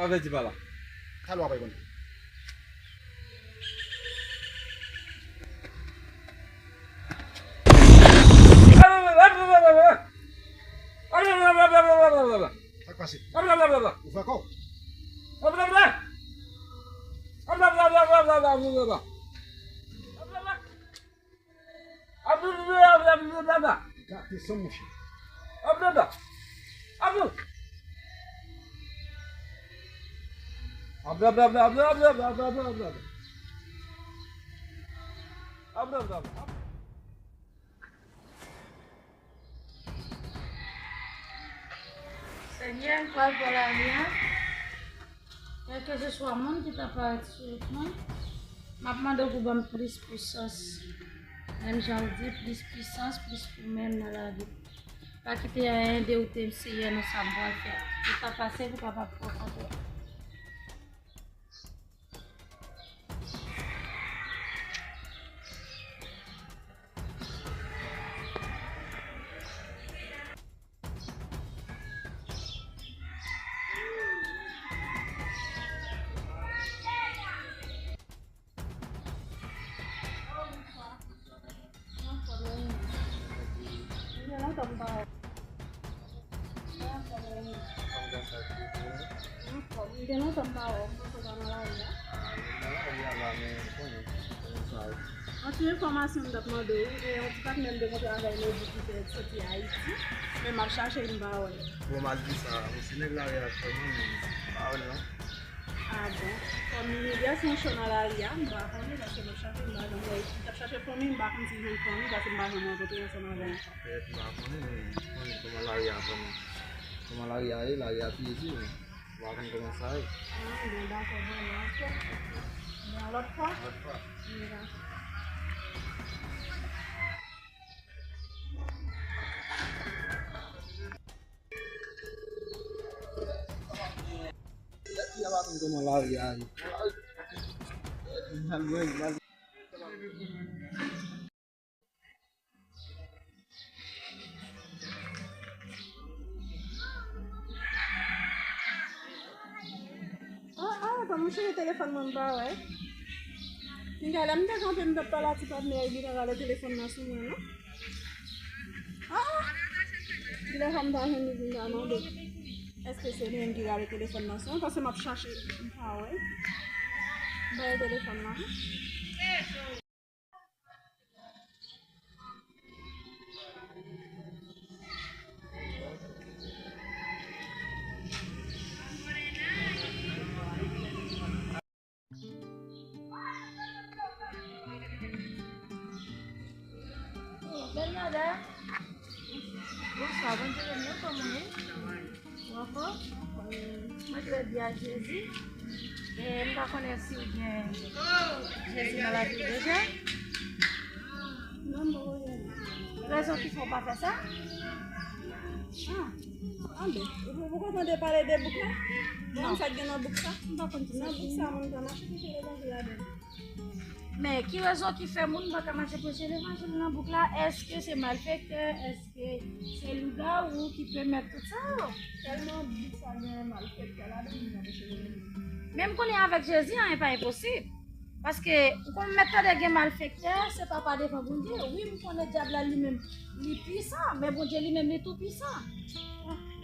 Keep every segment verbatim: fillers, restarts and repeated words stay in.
Avèti pa la. Sa lwa pa konn. Sa k pase? Ou fè kò? Gate san mouche. Senyè, m pral pran lari a. Kèlkeseswa moun ki ta parèt sou wout mwen, m ap mande w pou ban m plis pisans. Menm jan w di, plis pisans, plis foumen nan lavi. Pa kite anyen dewoute m, Seyè, nan sa m pral fè. Pou sa pase, pou kapab fè w kontan. Gen lontan m pa wè w, m panse w pa nan lari a. An ti enfòmasyon m t ap mande w, e yon ti patnè m te kontre avè l lòt jou ki te soti Ayiti, men m ap chache l, m pa wè l. Bon, m al di sa, ou se nèg lari a sèlman, men m pa wè l non. Ah bon? Kòm li vèse yon cho nan lari a, m pa konnen, paske m ap chache, m pa janm wè l. M t ap chache fanmi, m pa konn si l jwenn fanmi, paske m pa janm rankontre ansanm avè l ankò. Pètèt m pa konnen, men m konnen kòman lari a vrèman. Kòman lari a ye, lari a pi di, men m pa konn kòman sa ye. Ah, bon, dakò, vrèman, ok. Bon, lòt fwa? Lòt fwa. Wi, dakò. Lè fi a pa konn kòman lari a ye. Ah, ah, atann, mwen chèche telefòn mwen, m pa wè. Pinga, lè m te kanpe, m t ap pale a ti patnè a, li te rale telefòn nan sou mwen, non? Ah, ah. Kilè sa m ta jwenn li, m ta mande. Èske se li menm ki rale telefòn nan sou mwen? Paske m ap chache, m pa wè. M pa wè telefòn nan. Oh, bèl madanm. Bonswa, Bondye beni w, kòman w ye? Ou anfòm? Mwen trè byen ak Jezi. E m pa konnen si w gen Jezi nan lavi w deja. Non, m poko gen. Rezon ki fè w pa fè sa? Ah, anben, ou poko tande pale de bouk la? Ou konn sa k gen nan bouk sa? M pa konn ki sa. Nan bouk sa, moun ka mache preche levanjil ladan l. Men ki rezon ki fè moun pa ka mache preche levanjil nan bouk la? Èske se malfektè? Èske se lougawou ki pèmèt tout sa yo? Tèlman bouk sa gen malfektè ladan l, moun ap preche levanjil. Men m konnen avèk Jezi, anyen pa enposib. Paske ou konn mèt tande gen malfektè, se pa pa devan Bondye. Wi, m konnen dyab la li menm, li pwisan, men Bondye li menm, li tou pwisan.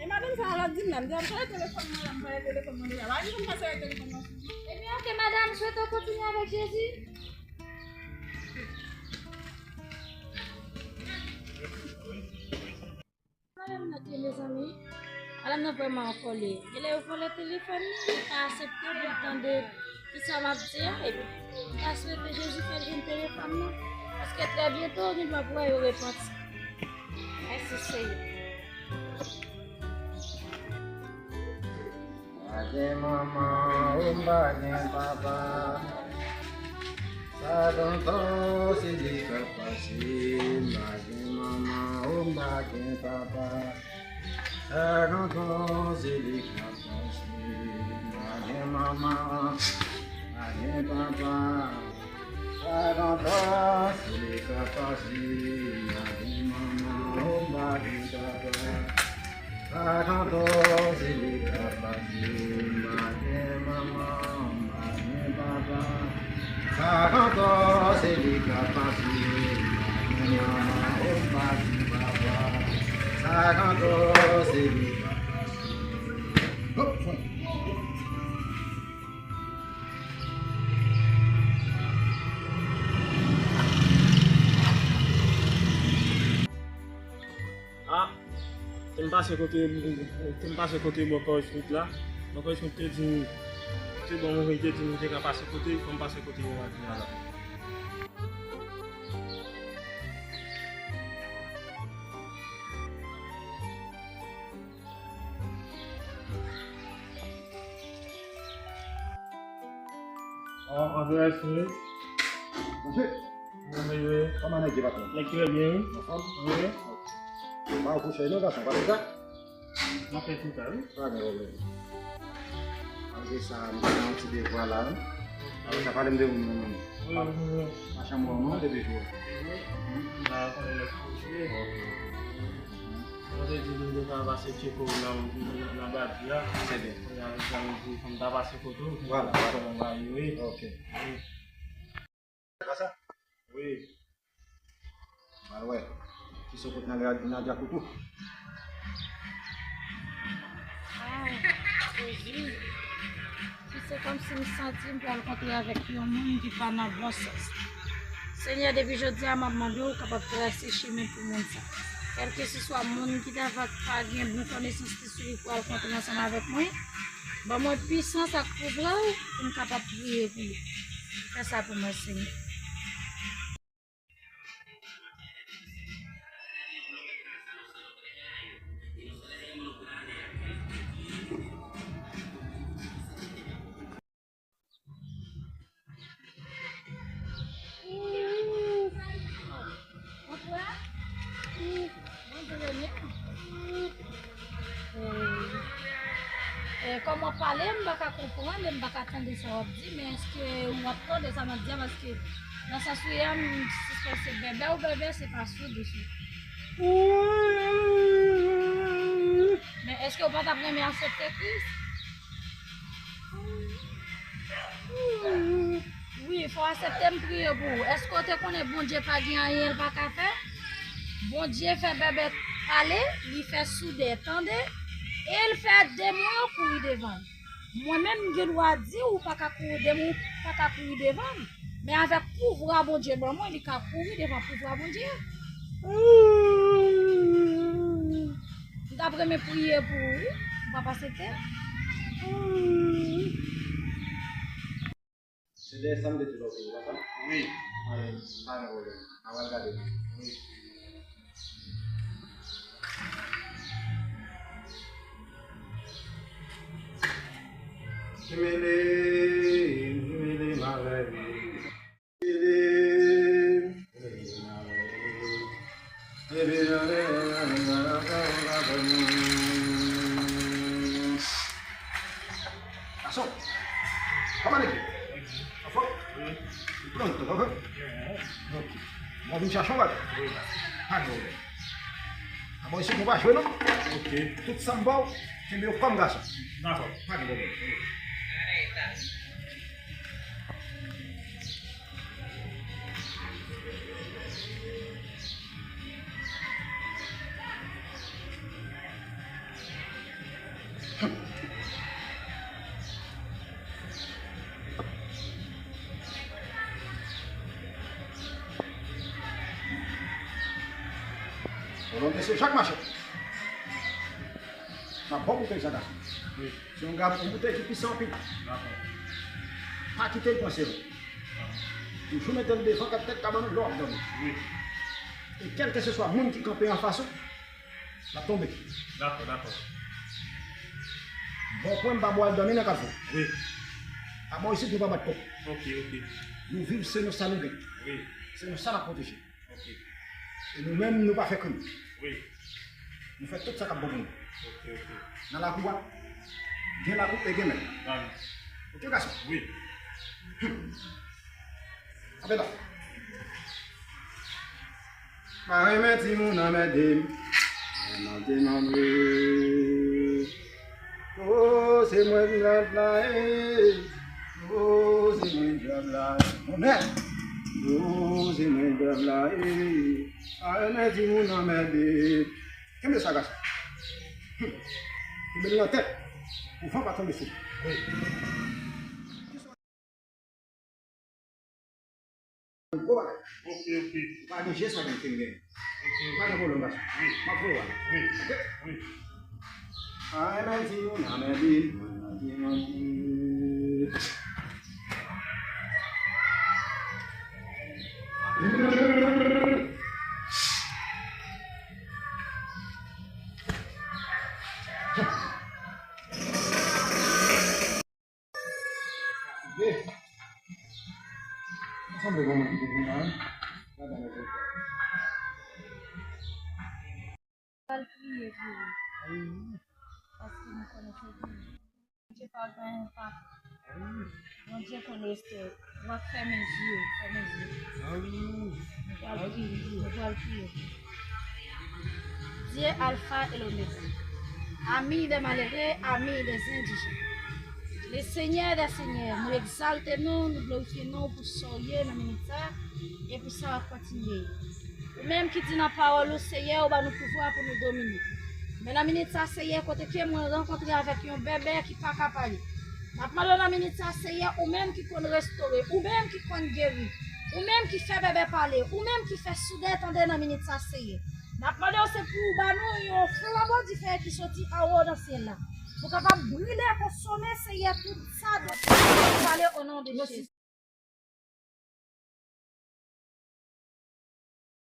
E madanm sa a l ap di m la, m te ap pale telefòn mwen la, m pale telefòn mwen deja. Pa di m pase avèk telefòn mwen sou mwen. Ebyen, oke, madanm, m swete w kontinye avèk Jezi. Pwoblèm nan te, mezanmi. Madanm nan vrèman an kòlè. Genlè yo vòlè telefòn li, li pa aksepte pou l tande kisa m ap di a. Epi, m ta swete Jezi fè l jwenn telefòn nan. Paske trè byento, nou dwe wè yo repanti. Mèsi, Seyè. Pa gen manman, o m pa gen papa. Sa tonton, se li k ap pase. M pa gen manman, o m pa gen papa. Sa tonton, se li k ap pase. M pa gen manman, pa gen papa. Sa tonton, se li k ap pase. M pa gen manman, o m pa gen papa. Sa tonton, se li k ap pase. M pa gen Manman, papa, sa k ankò se li k ap pase. Manman, o pati papa, sa k ankò se li k ap pase. Hop, fon. Ah, te m pase kote, te m pase kote bò Kòrèj Fout la. Bò Kòrèj Fout te di m, te ban mwen, te di m te ka pase kote, fò m pase kote yo a di a la. An, an, an, an, an. Monchè. Wi, wi, wi. Kòman nèg yo, patwon? Nèg trè byen, wi. Anfòm? Wi. Ba ou kouche non, gason, pa konsa? M ap fè tout sa, wi. Pa gen pwoblèm. Malgre sa, m gen yon ti devwa la, wi. Apre sa, pale m de ou menm, non, non. Wi, wi, wi. Machann, bon, non, depi jou. Wi. M pa konnen lè pou kouche. Ok. Mwen te di nou deja pase tcheke w nan, nan badi a. Se byen. Kounye a, nou di fò m ta pase kote w. Vwala, vwala. Fò m ba yo, wi. Ok. Wi. Sa? Wi. Al wè. Ki sou kote nan, nan djakout ou? Ah, Jezi. Se kòmsi m santi m pral kontre avèk yon moun ki pa nan bon sans. Senyè, depi jodi a, m ap mande w kapab trase chemen pou moun sa. Kèlkeseswa moun ki ta va pa gen bon konesans ki sou li pou al kontre ansanm avèk mwen, ban mwen pisans ak pouvwa w pou m kapab priye pou li. Fè sa pou mwen, Senyè. E, kòman w pale, m pa ka konprann e m pa ka tande sa w ap di, men èske w ap tande sa m ap di a? Paske nan sans ou ye a, m sispèk se bèbè ou bèbè, se pa soud ou soud. Men èske w pa t ap renmen aksepte Kris? Wi, fò w aksepte m priye pou ou. Èske w te konnen Bondye pa gen anyen l pa ka fè? Bondye fè bèbè pale, li fè soudè tande, e l fè demon yo kouri devan l. Mwen menm, m gen dwa di w pa ka kouri, demon pa ka kouri devan m. Men avèk pouvwa Bondye ban mwen, li ka kouri devan pouvwa Bondye. M t ap renmen priye pou ou, wi. Ou p ap aksepte? Se dèyè sa m te di w la, w vini, pa sa? Wi. Alè, pa gen pwoblèm. N a pral gade. Wi. Kimele, kimele, malè. Gason, kòman nèg yo? Anfòm? Pronto, pa vre? Ok. Mwen vin chache yon bagay. Pa gen pwoblèm. Avan isit, nou pa jwe, non? Ok. Tout sa m ba w, kenbe yo kòm gason. Dakò. Pa gen pwoblèm. O non de Mesye Jak Machè. N ap ba w boutèy sa, gason. Wi. Se yon gab, yon boutèy ki pisan anpil. Dakò. Pa kite l pran sèvo. Toujou mete l devan, kat tèt kabann ou lè w ap dòmi. Wi. E kèlkeseswa moun ki kanpe anfas ou, l ap tonbe. Dakò, dakò. Bon pwen m pa bo al dòmi nan kat vou. Wi. Abò isit nou pa bat kòb. Ok, ok. Nou viv se nou sa nou gen. Wi. Se nou sa n ap pwoteje. Ok. E nou menm, nou pa fè krim. Wi. Nou fè tout sa k ap bon pou nou. Ok, ok. Nan lakou a, gen lakou e gen mèt. Dakò. Ok, gason? Wi. Hum. Apre la. Pa renmen timoun anmède m. Mande, mande. Oh. Se mwen djab la, e. Oh, se mwen djab la. Onè. Oh, se mwen djab la, e. A, e, men timoun anmède. Kenbe sa, gason. Hum. Kenbe l nan tèt. Pou van pa tonbe sou li. Wi. Gwo bagay. Ok, ok. Ou pa gen je sa gen ke m gen. Ok, ok. Pa gen pwoblèm, gason. Wi. M ap voye w ale. Wi. Ok? Wi. Ay, men timoun anmède. Sanble gen moun ki te vin la, wi. Al priye pou ou. Paske nou konnen se Bondye. Bondye pa gen papa. Bondye konn restore. W ap fèmen je w, fèmen je w. Nou pral priye, nou pral priye. Dieu Alpha et l'Oméga, ami des malheureux, ami des indigents. Le Seigneur des seigneurs, nou egzalte non w, nou glorifye non w pou sa w ye nan minit sa, e pou sa w ap kontinye ye. Ou menm ki di nan pawòl ou, Seyè, ou ban nou pouvwa pou nou domine. Men nan minit sa, Seyè, kote ke mwen rankontre avèk yon bèbè ki pa ka pale, m ap mande w nan minit sa, Seyè, ou menm ki konn restore, ou menm ki konn geri, ou menm ki fè bèbè pale, ou menm ki fè soudè tande nan minit sa, Seyè. N ap mande w se pou w ban nou yon flanbo dife ki soti anwo nan syèl la, pou kapab brile, konsome, Seyè, tout sa dosye pale o non de Jezi.